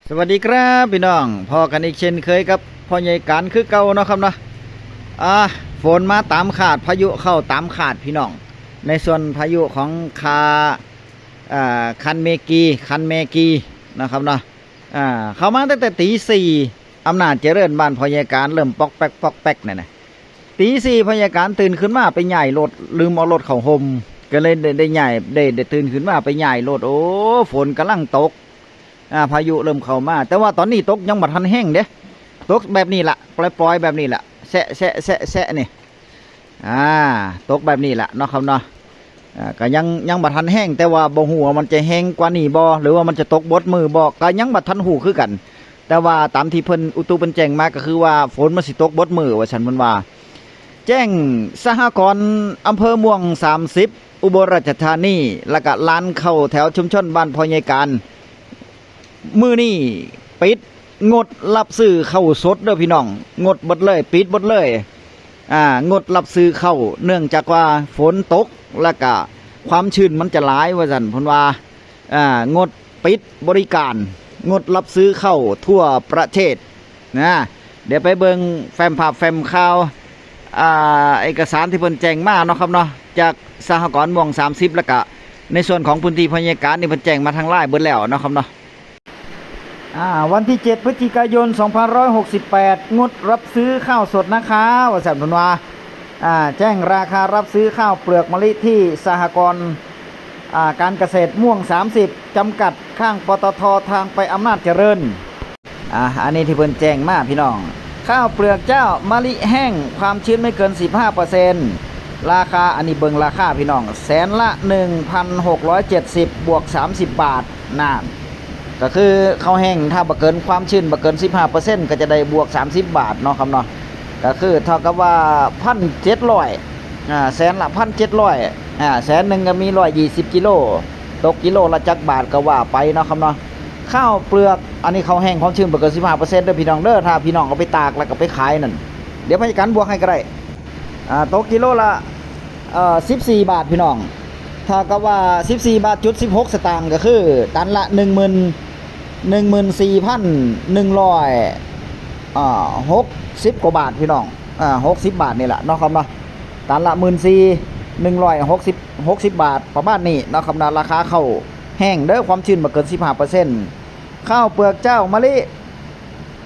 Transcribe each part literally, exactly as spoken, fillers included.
สวัสดีครับพี่น้อง พ้อกันอีกเช่นเคยกับพ่อใหญ่การคือเก่าเนาะครับเนาะ อ่า ฝนมาตามคาด พายุเข้าตามคาดพี่น้อง ในส่วนพายุของคา อ่า คันเมกี คันเมกีนะครับเนาะ อ่า เข้ามาตั้งแต่ตีสี่ อำนาจเจริญ บ้านพ่อใหญ่การ เริ่มป๊อกแป๊กป๊อกแป๊กเนี่ยนะ ตีสี่พ่อใหญ่การตื่นขึ้นมาไปย้ายรถ ลืมเอารถเข้าห่ม ก็เลยได้ได้ย้ายได้ได้ตื่นขึ้นมาไปย้ายรถ โอ้ ฝนกำลังตก อ่า พายุเริ่มเข้ามา แต่ว่าตอนนี้ตกยังบ่ทันแฮงเด้ ตกแบบนี้ละ ปล่อยๆแบบนี้ละ แซะแซะแซะแซะนี่ อ่า ตกแบบนี้ละเนาะครับเนาะ อ่า ก็ยังยังบ่ทันแฮง แต่ว่าบ่ฮู้ว่ามันจะแฮงกว่านี้บ่ หรือว่ามันจะตกเบิดมื้อบ่ ก็ยังบ่ทันฮู้คือกัน แต่ว่าตามที่เพิ่นอุตุเพิ่นแจ้งมาก็คือว่าฝนมันสิตกเบิดมื้อว่าซั่นเพิ่นว่า แจ้งสหกรณ์อำเภอม่วงสามสิบ อุบลราชธานี แล้วก็ร้านข้าวแถวชุมชนบ้านพ่อใหญ่การ มื้อนี้ปิด งดรับซื้อข้าวสดเด้อพี่น้อง งดเบิดเลย ปิดเบิดเลย อ่า งดรับซื้อข้าว เนื่องจากว่าฝนตก แล้วก็ความชื้นมันจะหลายว่าซั่นเพิ่นว่า อ่า งด ปิดบริการ งดรับซื้อข้าวทั่วประเทศนะ เดี๋ยวไปเบิ่งแฟ้มภาพแฟ้มข่าว อ่า เอกสารที่เพิ่นแจ้งมาเนาะครับเนาะ จากสหกรณ์ม่วงสามสิบ แล้วก็ในส่วนของพื้นที่พ่อใหญ่การนี่เพิ่นแจ้งมาทางไลน์เบิดแล้วเนาะครับเนาะ อ่า วันที่เจ็ดพฤศจิกายนสองพันร้อยหกสิบแปด งดรับซื้อข้าวสดนะคะ ว่าซั่นเพิ่นว่า อ่า แจ้งราคารับซื้อข้าวเปลือกมะลิที่สหกรณ์ อ่า การเกษตรม่วงสามสิบ จำกัด ข้าง ปตท ทางไปอำนาจเจริญ อ่า อันนี้ที่เพิ่นแจ้งมาพี่น้อง ข้าวเปลือกเจ้ามะลิแห้ง ความชื้นไม่เกิน สิบห้าเปอร์เซ็นต์ ราคา อันนี้เบิ่งราคาพี่น้อง แสนละ หนึ่งพันหกร้อยเจ็ดสิบ บวก สามสิบ บาท นั่น ก็คือข้าวแห้ง ถ้าบ่เกินความชื้นบ่เกิน สิบห้าเปอร์เซ็นต์ ก็จะได้บวก สามสิบ บาทเนาะครับเนาะ ก็คือเท่ากับว่า พันเจ็ดร้อย อ่า แสนละ พันเจ็ดร้อย อ่า แสนหนึ่งก็มี ร้อยยี่สิบ กิโล ตกกิโลละจักบาทก็ว่าไปเนาะครับเนาะ ข้าวเปลือก อันนี้ข้าวแห้งความชื้นบ่เกิน สิบห้าเปอร์เซ็นต์ เด้อพี่น้องเด้อ ถ้าพี่น้องเอาไปตากแล้วก็ไปขายนั่น เดี๋ยวพ่อใหญ่การบวกให้ก็ได้ อ่า ตกกิโลละ เอ่อ สิบสี่ บาทพี่น้อง เท่ากับว่า สิบสี่ บาทจุด สิบหก สตางค์ ก็คือ ตันละ หนึ่งหมื่น หนึ่งหมื่นสี่พันหนึ่งร้อย อ่า หกสิบ กว่าบาทพี่น้อง อ่า หกสิบ บาทนี่แหละเนาะครับเนาะ ตันละ หมื่นสี่ หนึ่งร้อยหกสิบ หกสิบ บาท ประมาณนี้เนาะครับเนาะ ราคาข้าวแห้งเด้อ ความชื้นบ่เกิน สิบห้าเปอร์เซ็นต์ ข้าวเปลือกเจ้ามะลิ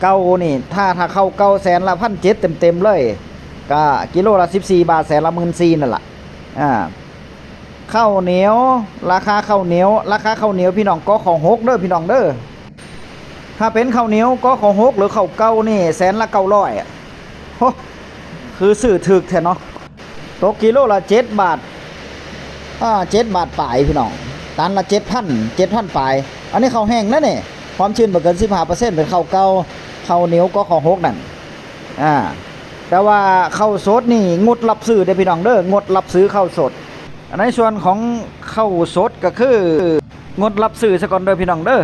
เก่านี่ ถ้า ถ้าข้าวเก่าแสนละ พันเจ็ด เต็มๆเลย ก็กิโลละ สิบสี่ บาท แสนละ หมื่นสี่ นั่นล่ะ อ่า ข้าวเหนียว ราคาข้าวเหนียว ราคาข้าวเหนียวพี่น้อง กข.หก เด้อพี่น้องเด้อ ถ้าเป็นข้าวเหนียว กข.หก หรือข้าวเก่านี่ แสนละ เก้าร้อย อะ โห คือซื้อถูกแท้เนาะ ตกกิโลละ เจ็ด บาท อ่า เจ็ด บาทปลายพี่น้อง ตันละ เจ็ดพัน เจ็ดพัน ปลาย อันนี้ข้าวแห้งนะนี่ ความชื้นบ่เกิน สิบห้าเปอร์เซ็นต์ เป็นข้าวเก่า ข้าวเหนียว กข.หก นั่น อ่า แต่ว่าข้าวสดนี่งดรับซื้อเด้อพี่น้องเด้อ งดรับซื้อข้าวสด ในส่วนของข้าวสดก็คือ งดรับซื้อซะก่อนเด้อพี่น้องเด้อ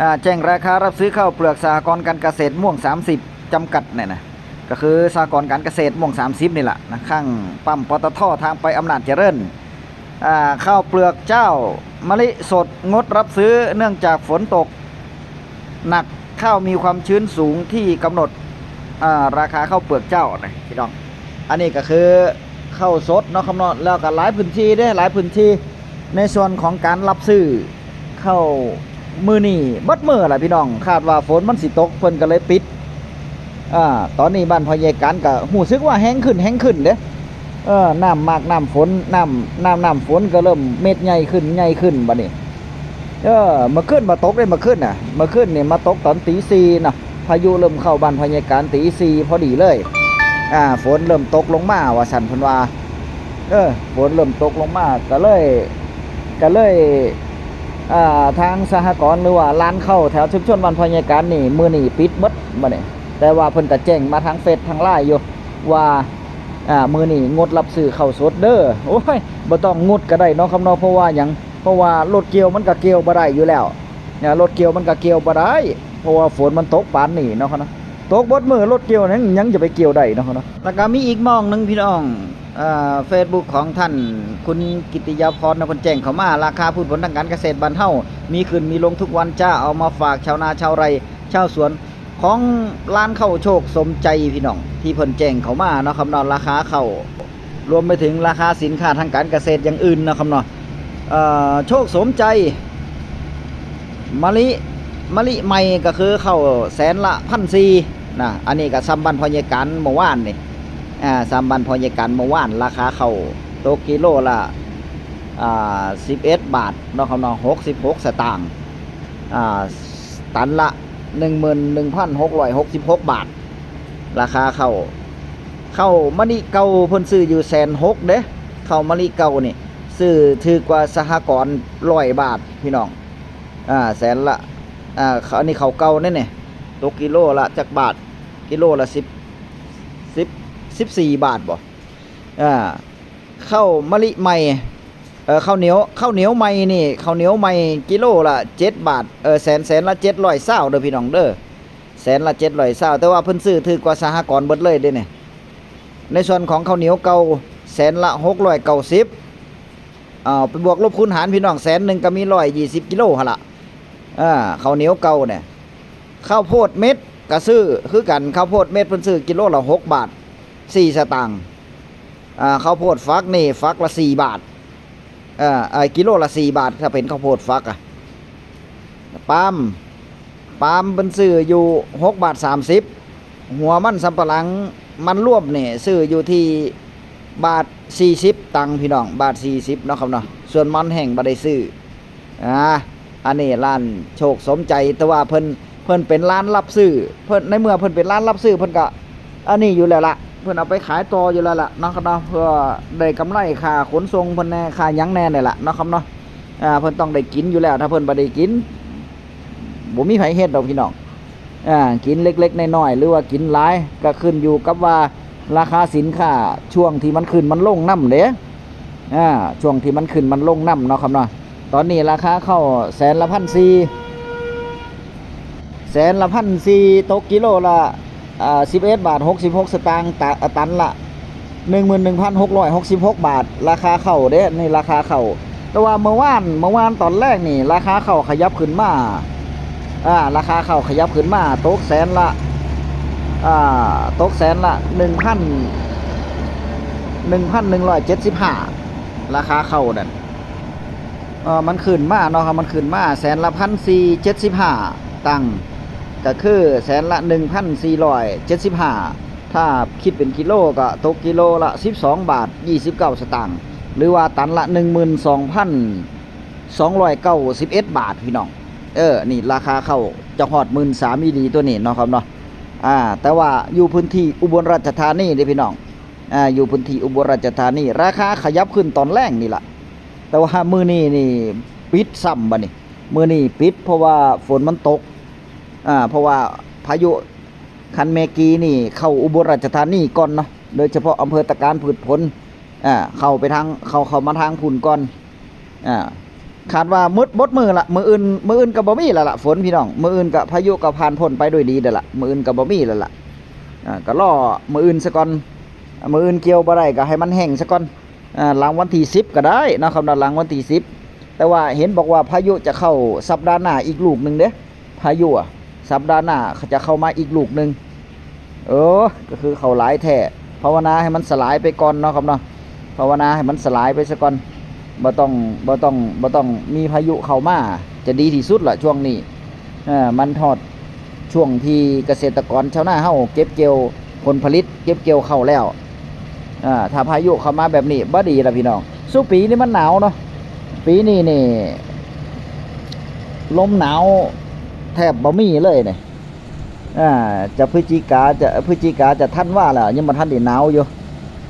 อ่า แจ้งราคารับซื้อข้าวเปลือกสหกรณ์การเกษตรม่วงสามสิบ จำกัดเนี่ยนะ ก็คือสหกรณ์การเกษตรม่วงสามสิบ นี่แหละนะ ข้างปั๊ม ปตท ทางไปอำนาจเจริญ อ่า ข้าวเปลือกเจ้ามะลิสดงดรับซื้อเนื่องจากฝนตกหนัก ข้าวมีความชื้นสูงที่กำหนด อ่า ราคาข้าวเปลือกเจ้านะพี่น้อง อันนี้ก็คือข้าวสดเนาะครับเนาะ แล้วก็หลายพื้นที่เด้ หลายพื้นที่ ในส่วนของการรับซื้อข้าวมื้อนี้เบิดมื้อล่ะพี่น้อง คาดว่าฝนมันสิตก เพิ่นก็เลยปิด อ่า ตอนนี้บ้านพ่อใหญ่การก็รู้สึกว่าแฮงขึ้น แฮงขึ้นเด้ เออ น้ำหมากน้ำฝน น้ำ น้ำ น้ำฝนก็เริ่มเม็ดใหญ่ขึ้น ใหญ่ขึ้นบัดนี้ เออ เมื่อคืนมาตกเด้ เมื่อคืนน่ะ เมื่อคืนนี่มาตกตอนตีสี่น่ะ พายุเริ่มเข้าบ้านพ่อใหญ่การตีสี่พอดีเลย อ่า ฝนเริ่มตกลงมาว่าซั่นเพิ่นว่า เออ ฝนเริ่มตกลงมา ก็เลย ก็เลย อ่า ทางสหกรณ์หรือว่าร้านข้าวแถวชุมชนบ้านพ่อใหญ่การนี่ มื้อนี้ปิดเบิดบัดนี้ แต่ว่าเพิ่นก็แจ้งมาทางเฟซทางไลน์อยู่ว่า อ่า มื้อนี้งดรับซื้อข้าวสดเด้อ โอ้ย บ่ต้องงดก็ได้เนาะครับเนาะ เพราะว่าหยัง เพราะว่ารถเกี่ยวมันก็เกี่ยวบ่ได้อยู่แล้ว เนี่ย รถเกี่ยวมันก็เกี่ยวบ่ได้ เพราะว่าฝนมันตกปานนี้เนาะครับเนาะ ตกเบิดมื้อรถเกี่ยวยังยังจะไปเกี่ยวได้เนาะเนาะ แล้วก็มีอีกหม่องหนึ่งพี่น้อง เอ่อ Facebook ของท่านคุณกิติยาพรนะ เพิ่นแจ้งเข้ามา ราคาพืชผลทางการเกษตรบ้านเฮามีขึ้นมีลงทุกวันจ้า เอามาฝากชาวนาชาวไร่ชาวสวนของร้านข้าวโชคสมใจพี่น้อง ที่เพิ่นแจ้งเข้ามาเนาะครับเนาะ ราคาข้าว รวมไปถึงราคาสินค้าทางการเกษตรอย่างอื่นนะครับเนาะ เอ่อ โชคสมใจ มะลิ มะลิใหม่ก็คือข้าวแสนละพันสี่นะ อันนี้ก็ซ้ำบ้านพ่อใหญ่กันเมื่อวานนี่ อ่า ซ้ำบ้านพ่อใหญ่กันเมื่อวาน ราคาข้าวตกกิโลละ อ่า สิบเอ็ดบาทเนาะครับเนาะ หกสิบหกสตางค์ อ่า ตันละ หนึ่งหมื่นหนึ่งพันหกร้อยหกสิบหกบาท ราคาข้าว ข้าวมะลิเก่าเพิ่นซื้ออยู่แสนหกเด้ ข้าวมะลิเก่านี่ ซื้อถือกว่าสหกรณ์ร้อยบาทพี่น้อง อ่า แสนละ อ่า อันนี้ข้าวเก่าเนี่ยเนี่ย ตกกิโลละจักบาท กิโลละสิบ สิบ สิบสี่บาทบ่ อ่า ข้าวมะลิใหม่ เอ่อ ข้าวเหนียว ข้าวเหนียวใหม่นี่ ข้าวเหนียวใหม่กิโลละเจ็ดบาท เออ แสน แสนละเจ็ดร้อยซาวเด้อพี่น้องเด้อ แสนละเจ็ดร้อยซาว แต่ว่าเพิ่นซื้อถือกว่าสหกรณ์เบิดเลยเด้เนี่ย ในส่วนของข้าวเหนียวเก่า แสนละหกร้อยเก้าสิบ เอาไปบวกลบคูณหารพี่น้อง แสนหนึ่งก็มีร้อยยี่สิบกิโลหั่นล่ะ อ่า ข้าวเหนียวเก่าเนี่ย ข้าวโพดเม็ดก็ซื้อคือกัน ข้าวโพดเม็ดเพิ่นซื้อกิโลละหกบาทสี่สตางค์ อ่า ข้าวโพดฝักนี่ฝักละสี่บาท เอ่อ เอ่อ กิโลละสี่บาท ถ้าเป็นข้าวโพดฝักอะ ปาล์ม ปาล์มเพิ่นซื้ออยู่หกบาทสามสิบ หัวมันสำปะหลัง มันรวมนี่ซื้ออยู่ที่บาทสี่สิบตังค์พี่น้อง บาทสี่สิบเนาะครับเนาะ ส่วนมันแห้งบ่ได้ซื้อ อ่า อันนี้ร้านโชคสมใจ แต่ว่าเพิ่น เพิ่นเป็นร้านรับซื้อ เพิ่น ในเมื่อเพิ่นเป็นร้านรับซื้อ เพิ่นก็อันนี้อยู่แล้วล่ะ เพิ่นเอาไปขายต่ออยู่แล้วล่ะเนาะครับเนาะ เพื่อได้กำไรค่าขนส่งเพิ่นแหน่ ค่าหยังแหน่นี่แหละเนาะครับเนาะ อ่า เพิ่นต้องได้กินอยู่แล้ว ถ้าเพิ่นบ่ได้กิน บ่มีไผเฮ็ดดอกพี่น้อง อ่า กินเล็กๆน้อยๆ หรือว่ากินหลาย ก็ขึ้นอยู่กับว่าราคาสินค้าช่วงที่มันขึ้นมันลงนำเด้ อ่า ช่วงที่มันขึ้นมันลงนำเนาะครับเนาะ ตอนนี้ราคาข้าวแสนละพันสี่ แสนละพันสี่ ตกกิโลละ อ่า สิบเอ็ดบาทหกสิบหกสตางค์ ตะ ตันละ หนึ่งหมื่นหนึ่งพันหกร้อยหกสิบหกบาท ราคาข้าวเด้ นี่ราคาข้าว แต่ว่าเมื่อวาน เมื่อวานตอนแรกนี่ ราคาข้าวขยับขึ้นมา อ่า ราคาข้าวขยับขึ้นมา ตกแสนละ อ่า ตกแสนละ หนึ่งพัน หนึ่งพันหนึ่งร้อยเจ็ดสิบห้า ราคาข้าวนั่น เอ่อ มันขึ้นมาเนาะครับ มันขึ้นมาแสนละพันสี่เจ็ดสิบห้าตังค์ ก็คือแสนละหนึ่งพันสี่ร้อยเจ็ดสิบห้า ถ้าคิดเป็นกิโลก็ตกกิโลละสิบสองบาทยี่สิบเก้าสตางค์ หรือว่าตันละหนึ่งหมื่นสองพันสองร้อยเก้าสิบเอ็ดบาทพี่น้อง เออ นี่ราคาข้าวจะฮอดหมื่นสามอีหลีตัวนี้เนาะครับเนาะ อ่า แต่ว่าอยู่พื้นที่อุบลราชธานีเด้พี่น้อง อ่า อยู่พื้นที่อุบลราชธานี ราคาขยับขึ้นตอนแลงนี่ล่ะ แต่ว่ามื้อนี้นี่ปิดซ้ำบัดนี้ มื้อนี้ปิดเพราะว่าฝนมันตก อ่า เพราะว่าพายุคันเมกีนี่เข้าอุบลราชธานีก่อนเนาะ โดยเฉพาะอำเภอตะการพืชผล อ่า เข้าไปทาง เข้า เข้ามาทางพุ้นก่อน อ่า คาดว่าหมด หมดมื้อละ มื้ออื่น มื้ออื่นก็บ่มีแล้วล่ะ ฝนพี่น้อง มื้ออื่นก็พายุก็ผ่านพ้นไปด้วยดีแล้วล่ะ มื้ออื่นก็บ่มีแล้วล่ะ อ่า ก็รอมื้ออื่นซะก่อน มื้ออื่นเกี่ยวบ่ได้ก็ให้มันแห้งซะก่อน อ่า หลังวันที่สิบก็ได้เนาะครับเนาะ หลังวันที่สิบ แต่ว่าเห็นบอกว่าพายุจะเข้าสัปดาห์หน้าอีกลูกหนึ่งเด้ พายุอะ สัปดาห์หน้าเขาจะเข้ามาอีกลูกหนึ่ง เออ ก็คือเข้าหลายแท้ ภาวนาให้มันสลายไปก่อนเนาะครับเนาะ ภาวนาให้มันสลายไปซะก่อน บ่ต้อง บ่ต้อง บ่ต้องมีพายุเข้ามา จะดีที่สุดละช่วงนี้ เออ มันฮอดช่วงที่เกษตรกรชาวนาเฮาเก็บเกี่ยวผลผลิต เก็บเกี่ยวข้าวแล้ว อ่า ถ้าพายุเข้ามาแบบนี้บ่ดีละพี่น้อง ซุปีนี้มันหนาวเนาะ ปีนี้นี่ ลมหนาวแทบบ่มีเลยเนี่ย อ่า จะพฤศจิกา จะพฤศจิกา จะธันวาแล้ว ยังบ่ทันได้หนาวอยู่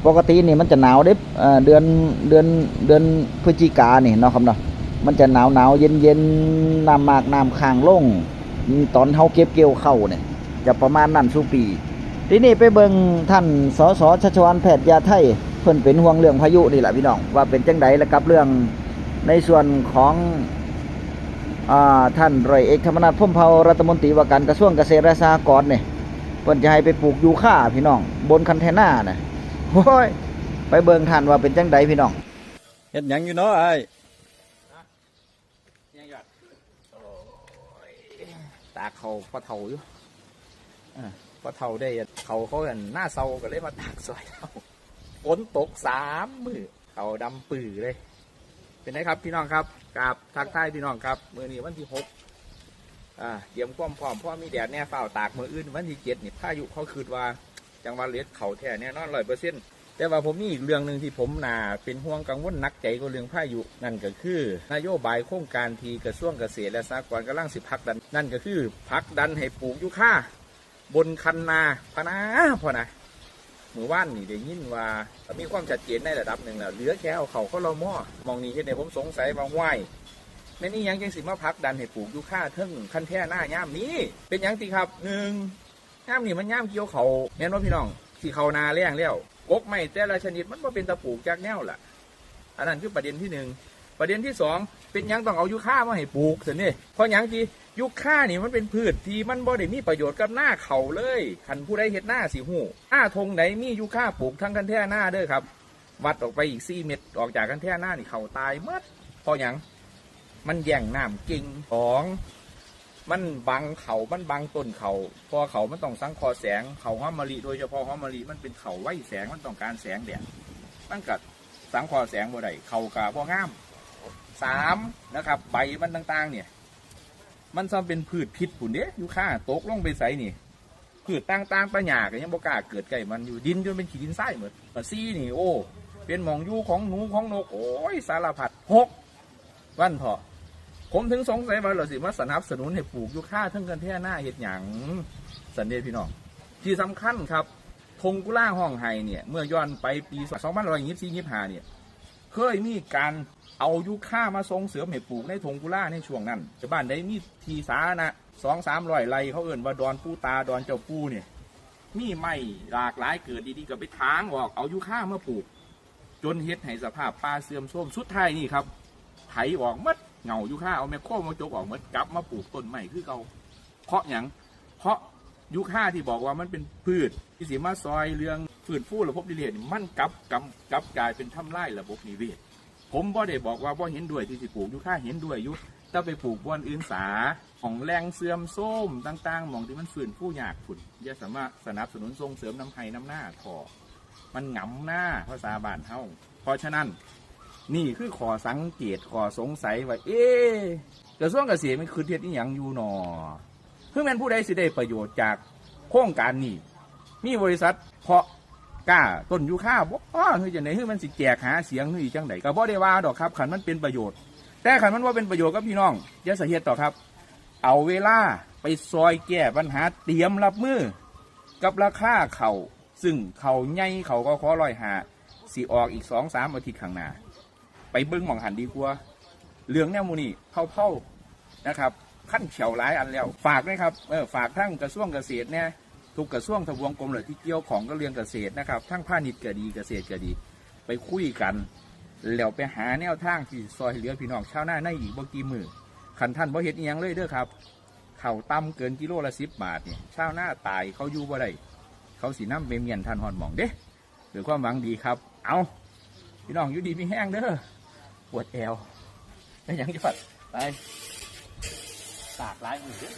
ปกตินี่มันจะหนาวเด้ เอ่อ เดือน เดือน เดือนพฤศจิกานี่เนาะครับเนาะ มันจะหนาวหนาวเย็นเย็น น้ำหมากน้ำค้างลง ตอนเฮาเก็บเกี่ยวข้าวเนี่ย จะประมาณนั้นซุปี ทีนี้ไปเบิ่งท่าน สส ชัชวาล แพทยาไทย เพิ่นเป็นห่วงเรื่องพายุนี่แหละพี่น้อง ว่าเป็นจังใด และกับเรื่องในส่วนของ อ่า ท่านร้อยเอกธรรมนัส พรหมเผ่า รัฐมนตรีว่าการกระทรวงเกษตรและสหกรณ์เนี่ย เพิ่นจะให้ไปปลูกยูคาพี่น้อง บนคันเทนเนอร์น่ะ โอ้ย ไปเบิ่งท่านว่าเป็นจังใดพี่น้อง เฮ็ดหยังอยู่เนาะอ้าย ยังยอด โอ้ย ตากเขาพ่อเฒ่าอยู่ เออ พ่อเฒ่าได้เขา เขาอันหน้าเซาก็เลยมาตากซอยเรา ฝนตกสามมื้อ เขาดำปื้อเลย เป็นไงครับพี่น้องครับ กราบทักทายพี่น้องครับ มื้อนี้วันที่หก อ่า เตรียมความพร้อม เพราะมีแดดแน่ ฟ้าวตาก มื้ออื่นวันที่เจ็ดนี่ พายุเขาคิดว่า จังหวัดเลยเขาแท้แน่นอน ร้อยเปอร์เซ็นต์ แต่ว่าผมมีอีกเรื่องหนึ่งที่ผมน่าเป็นห่วงกังวลหนักใจกว่าเรื่องพายุ นั่นก็คือนโยบายโครงการที่กระทรวงเกษตรและสหกรณ์กำลังสิผลักดัน นั่นก็คือผลักดันให้ปลูกยูคาบนคันนาพะนา พอนะ มื้อวานนี่ได้ยินว่ามีความชัดเจนในระดับหนึ่งแล้ว เหลือแค่เอาเข้า ค.ร.ม. หม่องนี้เฮ็ดให้ผมสงสัยว่า ห้วย แม่นอีหยังจังสิมาผลักดันให้ปลูกยูคาเทิงคันเทนเนอร์ยามนี้ เป็นหยังติครับ หนึ่ง ยามนี้มันยามเกี่ยวข้าว แม่นบ่พี่น้อง สิเข้าหน้าแล้งแล้ว กกไม้แต่ละชนิดมันบ่เป็นตาปลูกจักแนวล่ะ อันนั้นคือประเด็นที่หนึ่ง ประเด็นที่สอง เป็นหยังต้องเอายูคามาให้ปลูกซั่นนี่ เพราะหยังติ ยูคานี่มันเป็นพืชที่มันบ่ได้มีประโยชน์กับนาข้าวเลย คันผู้ใดเฮ็ดนาสิฮู้ นาท่งใดมียูคาปลูกทั้งคันเทนเนอร์เด้อครับ วัดออกไปอีกสี่เมตร ออกจากคันเทนเนอร์นี่ข้าวตายหมด เพราะหยัง มันแย่งน้ำเก่ง สอง มันบังข้าว มันบังต้นข้าว เพราะข้าวมันต้องสังเคราะห์แสง ข้าวหอมมะลิ โดยเฉพาะหอมมะลิ มันเป็นข้าวไวแสง มันต้องการแสงแดด มันก็สังเคราะห์แสงบ่ได้ ข้าวก็บ่งาม สาม นะครับ ใบมันต่างๆ เนี่ย มันซ้ำเป็นพืชพิษพุ้นเด้ ยูคาตกลงไปไสนี่ พืชต่างๆ ปะหญ้าก็ยังบ่กล้าเกิดใกล้มันอยู่ ดินจนเป็นขี้ดินทรายหมด ก็สี่ นี่ โอ้ เป็นหม่องอยู่ของหนูของนก โอ้ย สารพัด หก วันเถาะ ผมถึงสงสัยว่าเราสิมาสนับสนุนให้ปลูกยูคาเทิงคันเทนเนอร์เฮ็ดหยัง ซั่นเด้พี่น้อง ที่สำคัญครับ ท่งกุลาฮ้องไห้เนี่ย เมื่อย้อนไปปีสองพันยี่สิบสี่ ยี่สิบห้า เนี่ย เคยมีการเอายูคามาส่งเสริมให้ปลูกในท่งกุลาในช่วงนั้น ชาวบ้านใดมีที่สาธารณะ สองสามร้อย ไร่ เขาเอิ้นว่าดอนปูตา ดอนเจ้าปูเนี่ย มีไม้หลากหลายเกิดดีๆ ก็ไปถางออก เอายูคามาปลูก จนเฮ็ดให้สภาพป่าเสื่อมโทรม สุดท้ายนี่ครับ ไถออกหมด เหง้ายูคา เอาแมคโครมาจกออกหมด กลับมาปลูกต้นไม้คือเก่า เพราะหยัง เพราะยูคาที่บอกว่ามันเป็นพืชที่สิมาซอยเรื่องฟื้นฟูระบบนิเวศนี่ มันกลับกำ กลับกลายเป็นทำลายระบบนิเวศ ผมบ่ได้บอกว่าบ่เห็นด้วยที่สิปลูกยูคา เห็นด้วยอยู่ แต่ไปปลูกบ่อนอื่นสา ของแหล่งเสื่อมโทรมต่างๆ หม่องที่มันฟื้นฟูยากพุ้น อย่าสามารถสนับสนุนส่งเสริมนำไฮ่นำนาเถาะ มันหงำนา ภาษาบ้านเฮา เพราะฉะนั้น นี่คือข้อสังเกต ข้อสงสัยว่า เอ๊ะ กระทรวงเกษตรมันคิดเฮ็ดอิหยังอยู่หนอ คือแม่นผู้ใดสิได้ประโยชน์จากโครงการนี้ มีบริษัทเพาะกล้าต้นยูคาบ่ คือจังได๋ คือมันสิแจกหาเสียง คือจังได๋ ก็บ่ได้ว่าดอกครับ คันมันเป็นประโยชน์ แต่คันมันบ่เป็นประโยชน์กับพี่น้อง อย่าสะเฮ็ดต่อครับ เอาเวลาไปซอยแก้ปัญหา เตรียมรับมือกับราคาข้าว ซึ่งข้าวใหญ่ ข้าว กข. ร้อยห้า สิออกอีกสองสามอาทิตย์ข้างหน้า ไปเบิ่งหม่องหั้นดีกว่า เรื่องแนวหมู่นี้เผาๆ นะครับ คันแข้วหลายอันแล้ว ฝากด้วยครับ เออ ฝากทั้งกระทรวงเกษตรแหน่ ทุกกระทรวงทบวงกรมเลยที่เกี่ยวข้องกับเรื่องเกษตรนะครับ ทั้งพาณิชย์ก็ดี เกษตรก็ดี ไปคุยกัน แล้วไปหาแนวทางที่ซอยเหลือพี่น้องชาวนาในอีกบ่กี่มื้อ คันท่านบ่เฮ็ดอิหยังเลยเด้อครับ ข้าวต่ำเกินกิโลละสิบบาทนี่ ชาวนาตาย เขาอยู่บ่ได้ เขาสินำไปเมี้ยนท่านฮอดหม่องเด้ ด้วยความหวังดีครับ เอา พี่น้องอยู่ดีมีแฮงเด้อ ปวดแอว เป็นหยังยอด ไป ตากหลายมื้อเด้อ